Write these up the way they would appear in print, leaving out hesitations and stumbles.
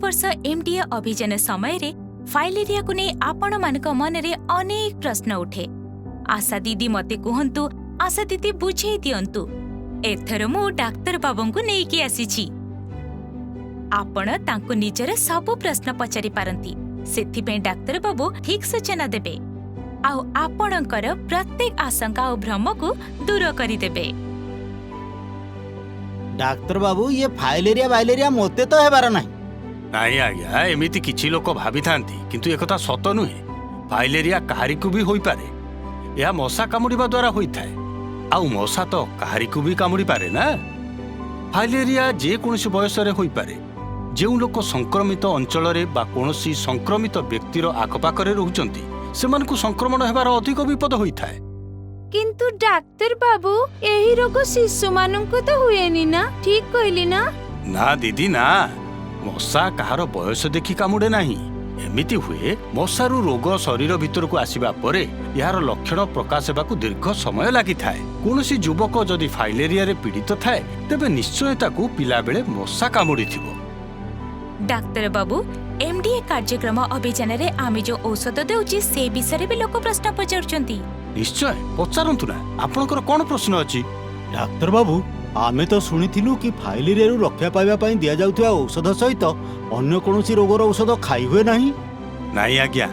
ପ୍ରତିବର୍ଷ ଏମଡିଏ ଅଭିଯାନ ସମୟରେ ଫାଇଲେରିଆକୁ ନେଇ ଆପଣମାନଙ୍କ ମନରେ ଅନେକ ପ୍ରଶ୍ନ ଉଠେ। ଆଶା ଦିଦି ମତେ କୁହନ୍ତୁ, ଆଶା ଦିଦି ବୁଝେଇ ଦିଅନ୍ତୁ। ଏଥର ମୁଁ ଡାକ୍ତର ବାବୁଙ୍କୁ ନେଇକି ଆସିଛି। ଆପଣ ତାଙ୍କୁ ନିଜର ସବୁ ପ୍ରଶ୍ନ ପଚାରି ପାରନ୍ତି। ସେଥିପାଇଁ ଡାକ୍ତର ବାବୁ ଠିକ୍ ସୂଚନା ଦେବେ ଆଉ ଆପଣଙ୍କର ପ୍ରତ୍ୟେକ ଆଶଙ୍କା ଆଉ ଭ୍ରମକୁ ଦୂର କରିଦେବେ। ଡାକ୍ତର ବାବୁ, ଇଏ ଫାଇଲେରିଆ ବାଇଲେରିଆ ମୋତେ ତ ହେବାର ନାହିଁ। ନାଇଁ ଆଜ୍ଞା, ଏମିତି କିଛି ଲୋକ ଭାବିଥାନ୍ତି, କିନ୍ତୁ ଏକଥା ସତ ନୁହେଁ। ଫାଇଲେରିଆ କାହାରିକୁ ବି ହୋଇପାରେ। ଏହା ମଶା କାମୁଡ଼ିବା ଦ୍ୱାରା ହୋଇଥାଏ, ଆଉ ମଶା ତ କାହାରିକୁ ବି କାମୁଡ଼ି ପାରେ ନା। ଫାଇଲେରିଆ ଯେକୌଣସି ବୟସରେ ହୋଇପାରେ। ଯେଉଁ ଲୋକ ସଂକ୍ରମିତ ଅଞ୍ଚଳରେ ବା କୌଣସି ସଂକ୍ରମିତ ବ୍ୟକ୍ତିର ଆଖପାଖରେ ରହୁଛନ୍ତି, ସେମାନଙ୍କୁ ସଂକ୍ରମଣ ହେବାର ଅଧିକ ବିପଦ ହୋଇଥାଏ। କିନ୍ତୁ ଡାକ୍ତର ବାବୁ, ଏହି ରୋଗ ଶିଶୁମାନଙ୍କୁ ତ ହୁଏନି ନା? ଠିକ କହିଲି ନା? ନା ଦିଦି, ନା। ମଶା କାହାର ବୟସ ଦେଖି କାମୁଡ଼େ ନାହିଁ। ଏମିତି ହୁଏ, ମଶାରୁ ରୋଗ ଶରୀର ଭିତରକୁ ଆସିବା ପରେ ଏହାର ଲକ୍ଷଣ ପ୍ରକାଶ ହେବାକୁ ଦୀର୍ଘ ସମୟ ଲାଗିଥାଏ। କୌଣସି ଯୁବକ ଯଦି ଫାଇଲେରିଆରେ ପୀଡ଼ିତ ଥାଏ, ତେବେ ନିଶ୍ଚୟ ତାକୁ ପିଲାବେଳେ ମଶା କାମୁଡ଼ିଥିବ। ଡାକ୍ତର ବାବୁ, ଏମଡିଏ କାର୍ଯ୍ୟକ୍ରମ ଅଭିଯାନରେ ଆମେ ଯୋଉ ଔଷଧ ଦେଉଛେ, ସେ ବିଷୟରେ ବି ଲୋକ ପ୍ରଶ୍ନ ପଚାରୁଛନ୍ତି। ନିଶ୍ଚୟ ପଚାରନ୍ତୁ ନା, ଆପଣଙ୍କର କ'ଣ ପ୍ରଶ୍ନ ଅଛି? ଡାକ୍ତର ବାବୁ, ଆମେ ତ ଶୁଣିଥିଲୁ କି ଫାଇଲେରିଆରୁ ରକ୍ଷା ପାଇବା ପାଇଁ ଦିଆଯାଉଥିବା ଔଷଧ ସହିତ ଅନ୍ୟ କୌଣସି ରୋଗର ଔଷଧ ଖାଇ ହୁଏ ନାହିଁ। ନାଇଁ ଆଜ୍ଞା,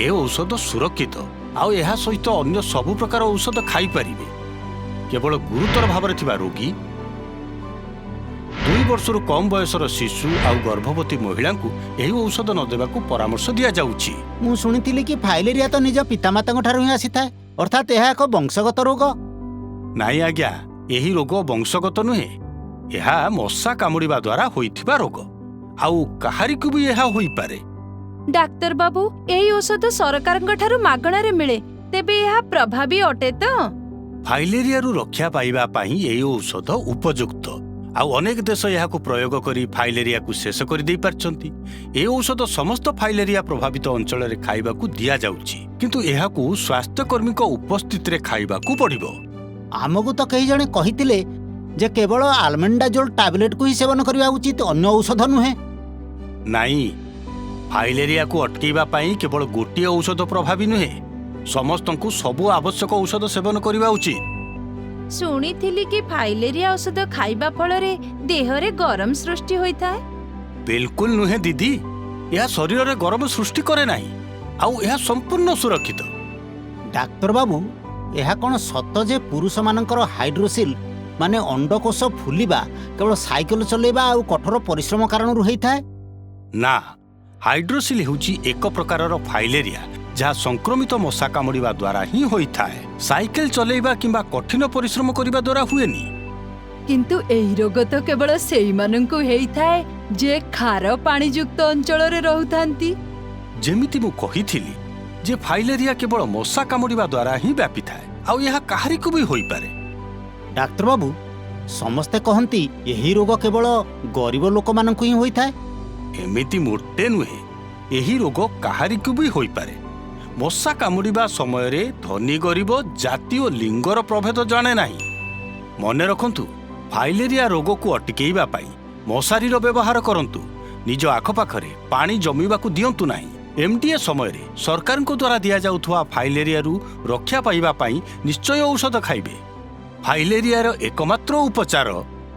ଏ ଔଷଧ ସୁରକ୍ଷିତ ଆଉ ଏହା ସହିତ ଅନ୍ୟ ସବୁ ପ୍ରକାର ଔଷଧ ଖାଇପାରିବେ। କେବଳ ଗୁରୁତର ଭାବରେ ଥିବା ରୋଗୀ, 2 ବର୍ଷରୁ କମ୍ ବୟସର ଶିଶୁ ଆଉ ଗର୍ଭବତୀ ମହିଳାଙ୍କୁ ଏହି ଔଷଧ ନ ଦେବାକୁ ପରାମର୍ଶ ଦିଆଯାଉଛି। ମୁଁ ଶୁଣିଥିଲି କି ଫାଇଲେରିଆ ତ ନିଜ ପିତାମାତାଙ୍କ ଠାରୁ ହିଁ ଆସିଥାଏ, ଅର୍ଥାତ୍ ଏହା ଏକ ବଂଶଗତ ରୋଗ। ନାଇଁ ଆଜ୍ଞା, ଏହି ରୋଗ ବଂଶଗତ ନୁହେଁ। ଏହା ମଶା କାମୁଡ଼ିବା ଦ୍ୱାରା ହୋଇଥିବା ରୋଗ ଆଉ କାହାରିକୁ ବି ଏହା ହୋଇପାରେ। ଡାକ୍ତର ବାବୁ, ଏହି ଔଷଧ ସରକାରଙ୍କ ଠାରୁ ମାଗଣାରେ ମିଳେ, ତେବେ ଏହା ପ୍ରଭାବୀ ଅଟେ ତ? ଫାଇଲେରିଆରୁ ରକ୍ଷା ପାଇବା ପାଇଁ ଏହି ଔଷଧ ଉପଯୁକ୍ତ ଆଉ ଅନେକ ଦେଶ ଏହାକୁ ପ୍ରୟୋଗ କରି ଫାଇଲେରିଆକୁ ଶେଷ କରିଦେଇ ପାରିଛନ୍ତି। ଏ ଔଷଧ ସମସ୍ତ ଫାଇଲେରିଆ ପ୍ରଭାବିତ ଅଞ୍ଚଳରେ ଖାଇବାକୁ ଦିଆଯାଉଛି, କିନ୍ତୁ ଏହାକୁ ସ୍ୱାସ୍ଥ୍ୟକର୍ମୀଙ୍କ ଉପସ୍ଥିତିରେ ଖାଇବାକୁ ପଡ଼ିବ। ଆମକୁ ତ କେହି ଜଣେ କହିଥିଲେ ଯେ କେବଳ ଆଲବେଣ୍ଡାଜୋଲ ଟାବଲେଟକୁ ହିଁ ସେବନ କରିବା ଉଚିତ, ଅନ୍ୟ ଔଷଧ ନୁହେଁ। ନାଇଁ, ଫାଇଲେରିଆକୁ ଅଟକେଇବା ପାଇଁ କେବଳ ଗୋଟିଏ ଔଷଧ ପ୍ରଭାବୀ ନୁହେଁ। ସମସ୍ତଙ୍କୁ ସବୁ ଆବଶ୍ୟକ ଔଷଧ ସେବନ କରିବା ଉଚିତ। ଶୁଣିଥିଲି କି ଫାଇଲେରିଆ ଔଷଧ ଖାଇବା ଫଳରେ ଦେହରେ ଗରମ ସୃଷ୍ଟି ହୋଇଥାଏ। ବିଲକୁଲ ନୁହେଁ ଦିଦି, ଏହା ଶରୀରରେ ଗରମ ସୃଷ୍ଟି କରେ ନାହିଁ ଆଉ ଏହା ସମ୍ପୂର୍ଣ୍ଣ ସୁରକ୍ଷିତ। ଡାକ୍ତର ବାବୁ, ଏହା କ'ଣ ସତ ଯେ ପୁରୁଷମାନଙ୍କର ହାଇଡ୍ରୋସିଲ୍ ମାନେ ଅଣ୍ଡକୋଷ ଫୁଲିବା କେବଳ ସାଇକେଲ ଚଲେଇବା ଆଉ କଠୋର ପରିଶ୍ରମ କାରଣରୁ ହେଇଥାଏ? ନା, ହାଇଡ୍ରୋସିଲ୍ ହେଉଛି ଏକ ପ୍ରକାରର ଫାଇଲେରିଆ, ଯାହା ସଂକ୍ରମିତ ମଶା କାମୁଡ଼ିବା ଦ୍ୱାରା ହିଁ ହୋଇଥାଏ। ସାଇକେଲ ଚଲେଇବା କିମ୍ବା କଠିନ ପରିଶ୍ରମ କରିବା ଦ୍ୱାରା ହୁଏନି। କିନ୍ତୁ ଏହି ରୋଗ ତ କେବଳ ସେଇମାନଙ୍କୁ ହେଇଥାଏ ଯେ ଖାର ପାଣିଯୁକ୍ତ ଅଞ୍ଚଳରେ ରହୁଥାନ୍ତି। ଯେମିତି ମୁଁ କହିଥିଲି ଯେ ଫାଇଲେରିଆ କେବଳ ମଶା କାମୁଡ଼ିବା ଦ୍ୱାରା ହିଁ ବ୍ୟାପିଥାଏ ଆଉ ଏହା କାହାରିକୁ ବି ହୋଇପାରେ। ଡାକ୍ତର ବାବୁ, ସମସ୍ତେ କହନ୍ତି ଏହି ରୋଗ କେବଳ ଗରିବ ଲୋକମାନଙ୍କୁ ହିଁ ହୋଇଥାଏ। ଏମିତି ମୋଟେ ନୁହେଁ। ଏହି ରୋଗ କାହାରିକୁ ବି ହୋଇପାରେ। ମଶା କାମୁଡ଼ିବା ସମୟରେ ଧନୀ ଗରିବ, ଜାତି ଓ ଲିଙ୍ଗର ପ୍ରଭେଦ ଜାଣେ ନାହିଁ। ମନେ ରଖନ୍ତୁ, ଫାଇଲେରିଆ ରୋଗକୁ ଅଟକେଇବା ପାଇଁ ମଶାରୀର ବ୍ୟବହାର କରନ୍ତୁ। ନିଜ ଆଖପାଖରେ ପାଣି ଜମିବାକୁ ଦିଅନ୍ତୁ ନାହିଁ। ଏମ୍ଡିଏ ସମୟରେ ସରକାରଙ୍କ ଦ୍ୱାରା ଦିଆଯାଉଥିବା ଫାଇଲେରିଆରୁ ରକ୍ଷା ପାଇବା ପାଇଁ ନିଶ୍ଚୟ ଔଷଧ ଖାଇବେ। ଫାଇଲେରିଆର ଏକମାତ୍ର ଉପଚାର,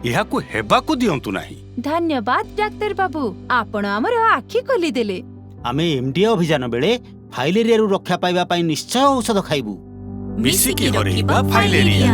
ଏହାକୁ ହେବାକୁ ଦିଅନ୍ତୁ ନାହିଁ। ଧନ୍ୟବାଦ ଡାକ୍ତର ବାବୁ, ଆପଣ ଆମର ଆଖି ଖୋଲିଦେଲେ। ଆମେ ଏମ୍ଡିଏ ଅଭିଯାନ ବେଳେ ଫାଇଲେରିଆରୁ ରକ୍ଷା ପାଇବା ପାଇଁ ନିଶ୍ଚୟ ଔଷଧ ଖାଇବୁ। ମିଶିକି ହରେଇବା ଫାଇଲେରିଆ।